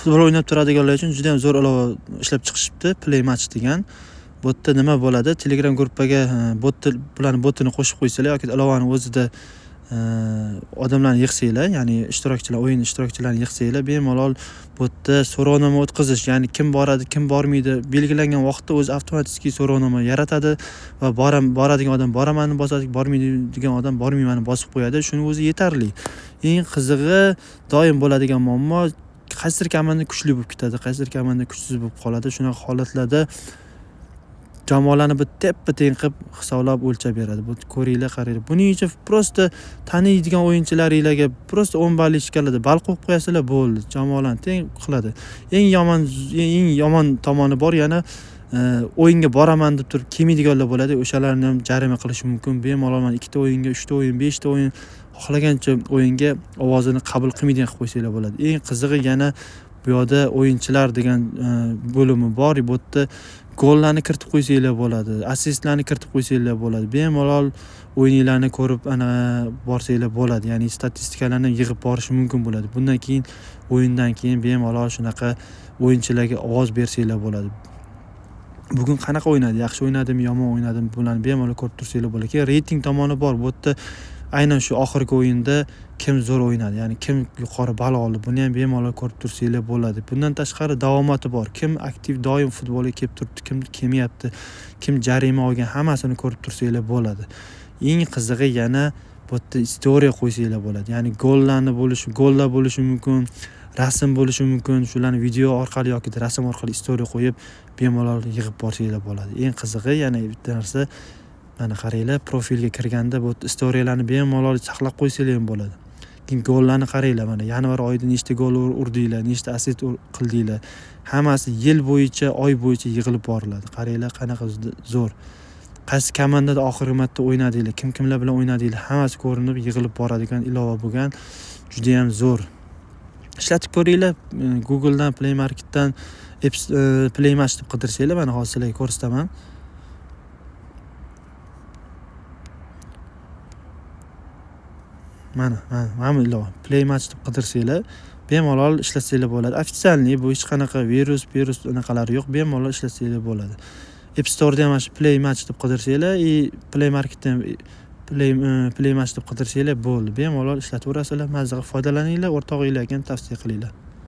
Futbol o'ynab turadiganlar uchun juda ham zo'r ilova ishlab chiqishibdi, Play Match degan. Bu yerda nima bo'ladi? Telegram gruppaga bot, bularni botini qo'shib qo'ysanglar yoki ilovani o'zida odamlarni yig'sanglar, ya'ni ishtirokchilar, o'yin ishtirokchilarini yig'sanglar, bemalol bu yerda so'rovnoma o'tkazish, ya'ni kim boradi, kim bormaydi, belgilangan vaqtda o'zi avtomatik so'rovnoma yaratadi va boradigan odam boramanni bosadi, bormaydigan odam bormaymanni bosib qo'yadi. Shuni o'zi yetarli. Eng qizig'i doim bo'ladigan muammo, qaysidir komanda kuchli bo'lib ketadi, qaysidir komanda kuchsiz bo'lib qoladi. Shunaqa holatlarda jamoalarni bir teppa-teng qilib hisoblab o'lchab beradi. Bu ko'ringlar, qaranglar. Buning uchun prosta taniydigan o'yinchilaringlarga prosta 10 ballik shkalada ball qo'yib qo'yasizlar, bo'ldi. Jamoalarni teng qiladi. Eng yomon tomoni bor, yana o'yinga boraman deb turib kelmaydiganlar bo'ladi. O'shalarni ham jarima qilish mumkin. Bemalol mana 2 ta o'yinga, 3 ta o'yin, 5 ta o'yin xohlagancha o'yinga ovozini qabul qilmaydigan qilib qo'ysanglar bo'ladi. Eng qizig'i yana bu yoqda o'yinchilar degan bo'limi bor. Bu yerda gollarni kiritib qo'ysanglar bo'ladi, assistlarni kiritib qo'ysanglar bo'ladi. Bemalol o'yinlarni ko'rib ana borsanglar bo'ladi. Ya'ni statistikalarni yig'ib borish mumkin bo'ladi. Bundan keyin o'yindan keyin bemalol shunaqa o'yinchilarga ovoz bersanglar bo'ladi. Bugun qanaqa o'ynadi, yaxshi o'ynadimi, yomon o'ynadimi, bularni bemalol ko'rib tursanglar bo'ladi. Keyin reyting tomoni bor. Bu yerda aynan shu oxirgi o'yinda kim zo'r o'ynadi, ya'ni kim yuqori ball oldi, buni ham bemalol ko'rib tursanglar bo'ladi. Bundan tashqari davomati bor. Kim aktiv doim futbolga kelib turibdi, kim kelmayapti, kim jarima olgan, hammasini ko'rib tursanglar bo'ladi. Eng qizig'i yana bu yerda istoriya qo'ysanglar bo'ladi. Ya'ni gollarni bo'lishi, gollar bo'lishi mumkin, rasm bo'lishi mumkin. Shularni video orqali yoki rasm orqali istoriya qo'yib bemalol yig'ib borsanglar bo'ladi. Eng qizig'i yana bitta narsa, mana qaranglar, profilga kirganda bu istoriyalarni bemalol saqlab qo'ysanglar ham bo'ladi. Keyin gollarni qaranglar, mana yanvar oyida nechta gol urdinglar, nechta assist qildinglar, hammasi yil bo'yicha, oy bo'yicha yig'ilib boriladi. Qaranglar qanaqa zo'r. Qaysi komandada oxirgi marta o'ynadinglar, kim kimlar bilan o'ynadinglar, hammasi ko'rinib yig'ilib boradigan ilova bo'lgan, juda ham zo'r. Ishlatib ko'ringlar, Google'dan, Play Market'dan Apps, Play Match deb qidirsanglar, mana hozir sizlarga ko'rsataman. Mana, mana, mana bu ilova Play Match deb qidirsanglar, bemalol ishlatsanglar bo'ladi. Ofitsialniy, bu hech qanaqa virus anaqalari yo'q, bemalol ishlatsanglar bo'ladi. App Store'da ham mana shu Play Match deb qidirsanglar, i Play Market'da ham Play Match deb qidirsanglar bo'ldi. Bemalol ishlataverasizlar, mazza qilib foydalaninglar, o'rtog'inglarga ham tavsiya qilinglar.